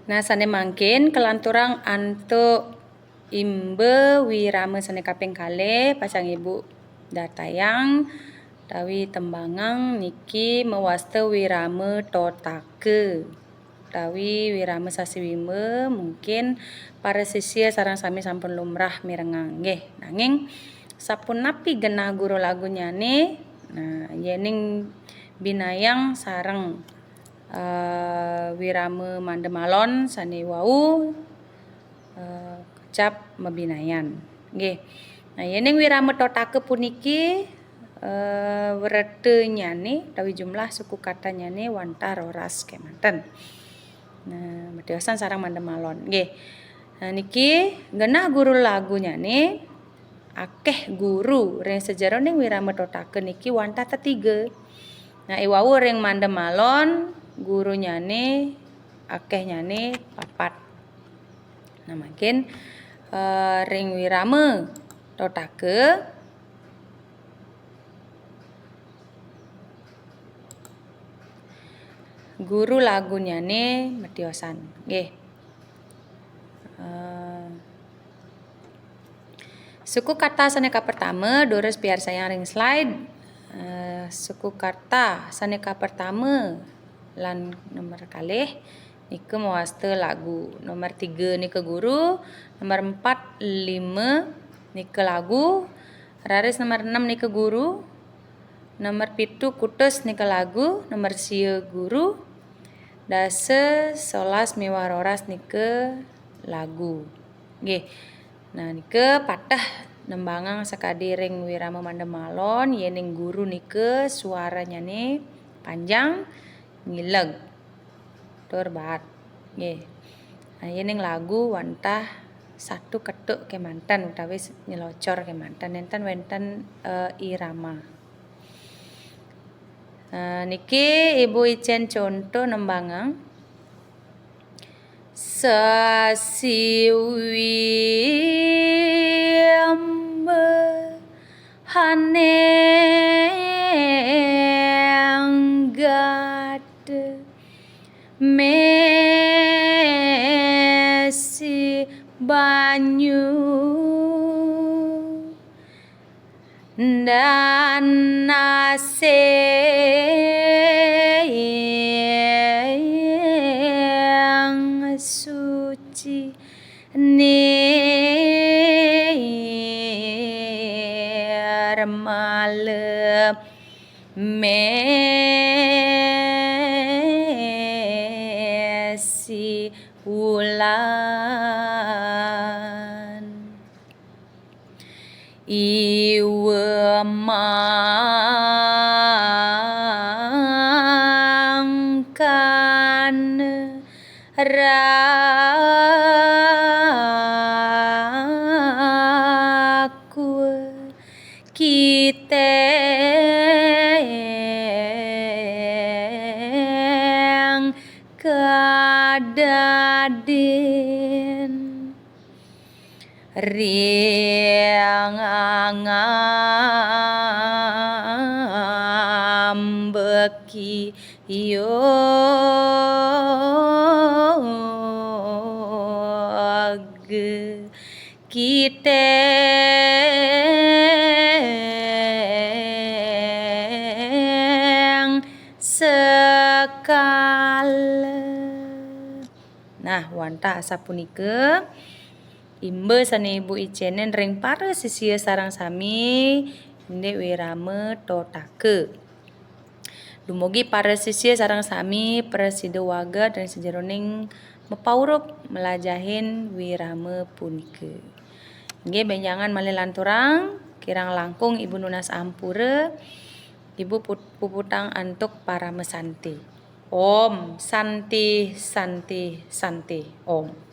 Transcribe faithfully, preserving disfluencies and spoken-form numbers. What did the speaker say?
Nah, sane mangkin kalanturang antuk imba wirama sane kaping kalih, pacang Ibu dartayang utawi tembangang niki mawasta wirama totaka utawi wirama sasi wimba, mungkin para sisya sareng sami sampun lumrah mirengang nggih. Nanging sapunapi genah guru lagunyane? Nah, yening binayang sareng eh, wirama manda malon sane wau eh, kecap mabinayan. Nggih. Nah, yening wirama totaka puniki eh, wretanyane utawi jumlah suku katanyane wantah roras kemanten. Nah, matiosan sareng manda malon. Nggih. Nah, niki genah guru lagunyane akeh guru ring sajeroning wirama totaka niki wantah tetiga. Nah, iwau ring manda malon gurunyane akehnyane papat. Nah, mangkin eh, ring wirama totaka guru lagunyane matiosan. Nggih. Eh, suku kata sane kapertama, durus piarsayang ring slide. Eh, suku kata sane kapertama lan nomor kalih nika mawasta lagu. Nomor tiga nika guru, nomor empat, lima nika lagu, raris nomor enam nika guru, nomor pitu kutus nika lagu, nomor sia guru, dasa, solas miwah roras nika lagu. Nggih. Nah, nika pateh nembangang sakadi ring wirama manda malon, yening guru nika suaranyane panjang, ngileg, tur baat. Nggih. Nah, yening lagu wantah satu ketuk kemanten utawi nyelocor kemanten, nenten wenten eh, irama. Nah, niki Ibu icen contoh nembangang. Sasi wimba haneng gada mesi banyu dan asing suci nirmala mesi wulan. Iwa mangkana rakwa kiteng kadadin. Riang ngambeki yoga kiteng sekala. Nah, wantah asapunika imba sane Ibu icenen ring para sisia sareng sami indik wirama totaka. Dumugi para sisia sareng sami prasida waged ring sajeroning mapaurup mlajahin wirama punika. Inggih, benjangan malih lanturang, kirang langkung Ibu nunas ampura, Ibu put- puputang antuk parama santi. Om Santi, Santi, Santi, Om.